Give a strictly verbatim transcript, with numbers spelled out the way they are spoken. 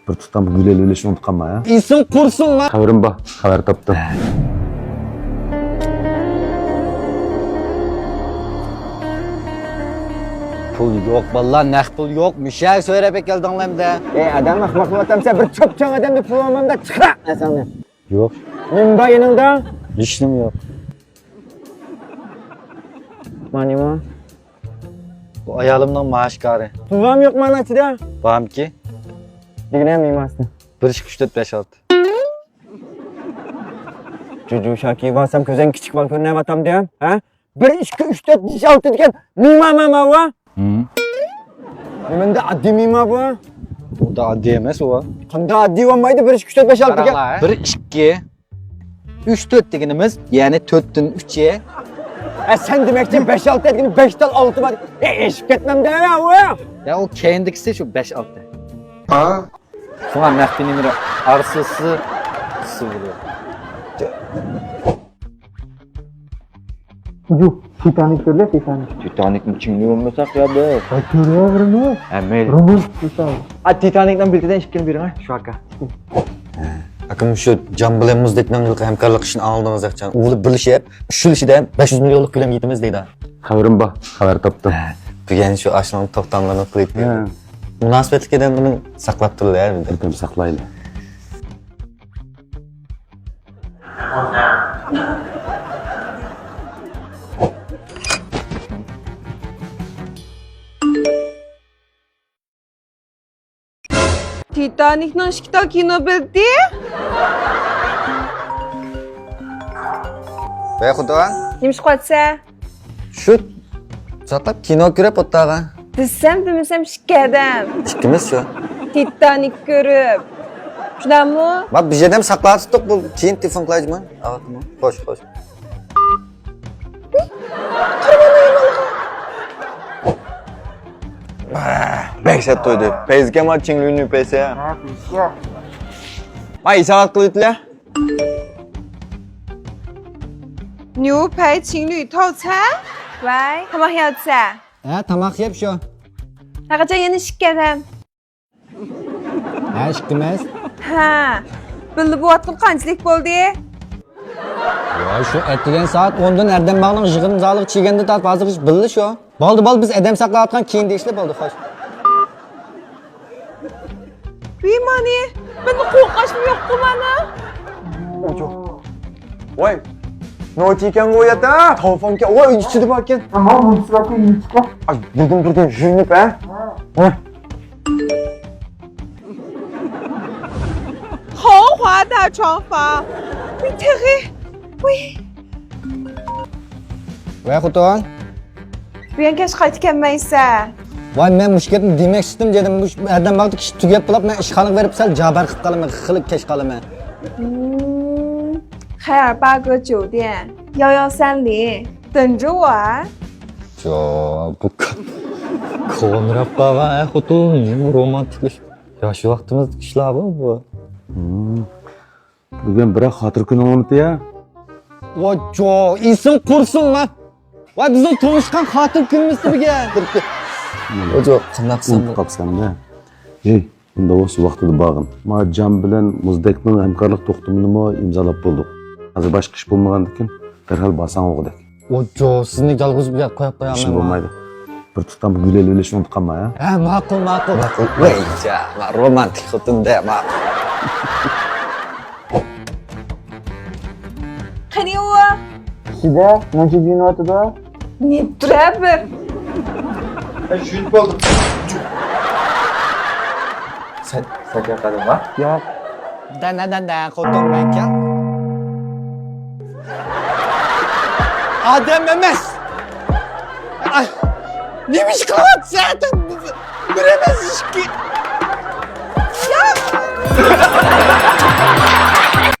بىر تۇتام گۈل ئېلىۋېلىشنى ئۇنتۇپ قالما، ھە؟ ئېسىڭ قۇرسۇن، لا. خەۋىرىم بار، خەۋەر تاپتىم. پۇل يوق، بالىلار، نەق پۇل يوق. مۇشۇ يەرگە سۆرەپ ئەكەلدىڭلارمۇ دە؟ ئەي، ئادەم ئەخمەق بولۇۋاتامسەن، بىر چوپچاڭ ئادەمدە پۇل بولمامدا چىقىرا ئەسەڭنى. يوق. نېمە بار يېنىڭدا؟ ھېچنېمە يوق. مانىمۇ؟ بۇ ئايالىمنىڭ مائاش كارى. پۇللارمۇ يوق مانا ئىچىدە؟ بارمىكى؟ دېگىنە مېماسى. بىر، ئىككى، ئۈچ، تۆت، بەش، ئالتە. جۇجۇ شاكى بارسام كۆزۈڭ كىچىك بالا كۆرۈنۈۋاتامدۇ، ھە؟ بىر، ئىككى، ئۈچ، تۆت، بەش، ئالتە دېگەن مېما ماما بۇ. ھىم. نېمەندە ئاددىي مېما بۇ؟ بۇ دا ئاددىي ئەمەس ئۇ. قانداق ئاددىي بولمايدۇ، بىر، ئىككى، ئۈچ، تۆت، بەش، ئالتە دېگەن؟ قاراڭلار، ھە؟ بىر، ئىككى، ئۈچ، تۆت دېگىنىمىز، يەنى تۆتتىن ئۈچى. ئە، سەن دېمەكچى، بەش، ئالتە دېگىنى بەشتىن ئالتە بار. ئە، ئېشىپ كەتمەمدە ئۇ. يا، ئۇ كەينىدىكىسى شۇ بەش، ئالتە. ھا؟ شۇڭا مەخپىي نېمىرى ئارسىسى سۇ بولىدۇ. يوق، تىتانىك كۆرلە، تىتانىك. تىتانىكنى چىڭلىۋالمىساق يا بىز. ھە، كۆرۈۋالغىنى. ھە، مەيلى. رومانتىك تىتانىك. ئا، تىتانىكنىڭ بىلىتىدىن ئىككىنى بېرىڭ، ھە، شۇ ئاكا. ئاكام، شۇ جام بىلەن مۇزدەكنىڭ ھېلىقى ھەمكارلىق ئىشىنى ئاڭلىدىڭىز ياخشى. ئۇلار بىلىشىپ، ئۈچ يىل ئىچىدە بەش يۈز مىليونلۇق كۆلەمگە يېتىمىز دەيدۇ. خەۋىرىم بار، خەۋەر تاپتىم. ھە، بۈگۈن شۇ ئاشۇنىڭ توختاملىرىنى قىلىپ ھە. بەردىم. مۇناسىۋەتلىك ئادەملەرنى ساقلاپ تۇرۇلە. بىردەم ساقلايلى. تىتانىكنىڭ ئىككى تال كىنو بېلىتى. ۋەي، خۇدان. نېمە ئىش قىلىۋاتىسەن؟ شۇ ساقلاپ كىنو كۆرۈپ ئولتۇرغان. دېسەم دېمىسەم ئىككى ئادەم. ئىككىمىز شۇ. تىتانىك كۆرۈپ. شۇنداقمۇ؟ ما بىر يەردە ساقلاپ تۇتۇق، بۇ كېيىن تېلېفون قىلايچۇ ماڭا. خوش، خوش. بەك شەت تويدى. پەيزىكەن ما چىڭلۈينى پەيسە. ھە، پەيزىكەن. ما ھېسابات قىلىۋېتىلە. 牛排情侣套餐. ۋاي، تاماق يەۋاتىسەن؟ ھە، تاماق يەپ شۇ. ھەقىچە يەنە ئىككى ئادەم. ھە، ئىككىمىز. ھە، بىللە بولۇۋاتقىلى قانچىلىك بولدى؟ ۋاي، شۇ ئەتىگەن سائەت ئوندىن ئەردەم باغنىڭ يىغىن زالىغا چىگەندە تارتىپ ھازىرغىچە بىللە شۇ. بولدى، بولدى، بىز ئادەم ساقلاۋاتقان كېيىن دېيىشلى بولدى، خوش. ۋىي مانى، مەندە قورقۇشمۇ يوققۇ مانا. ۋاي، نوچى ئىكەنغۇ ئۇ يەردە، تاۋفانكەن. ۋاي، ئۆي ئىچىدە باركەن. ئەمما مۇنسىلاركە يېتىشكە. ئاي، بىردىن بىردىن يۈرۈپ، ھە؟ ۋاي. ۋاي، تېخى. ۋاي. ۋاي، خوتۇن. بۈگۈن كەچ قايتىپ كەلمەيسەن. ۋاي، مەن مۇشۇ گەپنى دېمەكچىدىم دېدىم. مۇشۇ ئادەم باغدا ئىش تۈگەپ بولاپ، مەن ئىشخانىغا بېرىپ سەل جابار قىلىپ قالىمەن، خېلى كەچ قالىمەن. خەير، باگىچۇ دېيەن. يايا سەنلى. دىنجۇۋا. جا، بۇ كونىراپ قالغان، ئە، خوتۇن، نېمە رومانتىك ئىش. ياش ۋاقتىمىزدىكى ئىشلار بۇ. بۈگۈن بىراق خاتىرە كۈنۈڭ بولمىدى يا. ۋاججو، ئېسىڭ قۇرسۇن لا. ۋاي، بىزنىڭ تونۇشقان خاتىرە كۈنىمىزدە بۈگۈن. ۋاججو، قانداقسەن؟ ئۇنتۇپ قاپسەن دە. ھېي، ئۇنداق بولسا ۋاقتىدا بارغىن. ما جام بىلەن مۇزدەكنىڭ ھەمكارلىق توختىمىنىمۇ ئىمزالاپ بولدۇق. ھازىر باشقا ئىش بولمىغاندىكىن، دەرھال بارساڭ بولغۇدەك. ۋاججو، سىزنى يالغۇز بۇ يەردە قويۇپ قويالمايمەن. ئىشىڭ بولمايدۇ. بىر تۇتام گۈل ئېلىۋېلىشنى ئۇنتۇپ قالما، ھە؟ ھە، ماقۇل، ماقۇل. ماقۇل. ۋەي، جا، ما رومانتىك خوتۇن دە، ماقۇل. قېنى ئۇ؟ ئىچىدە، نەچچە دېيىنىۋاتىدۇ؟ نېمە تۇرە بىر؟ مەن چۈشىنىپ قالدىم. سەن، سەن چاقىردىڭما؟ ياق. دە، دە، دە، دە، خوتۇن مەن كەل. ئادەم ئەمەس. ئاي، نېمە ئىش قىلىۋاتىسەن؟ بىر ئەمەس، ئىككى. ياق.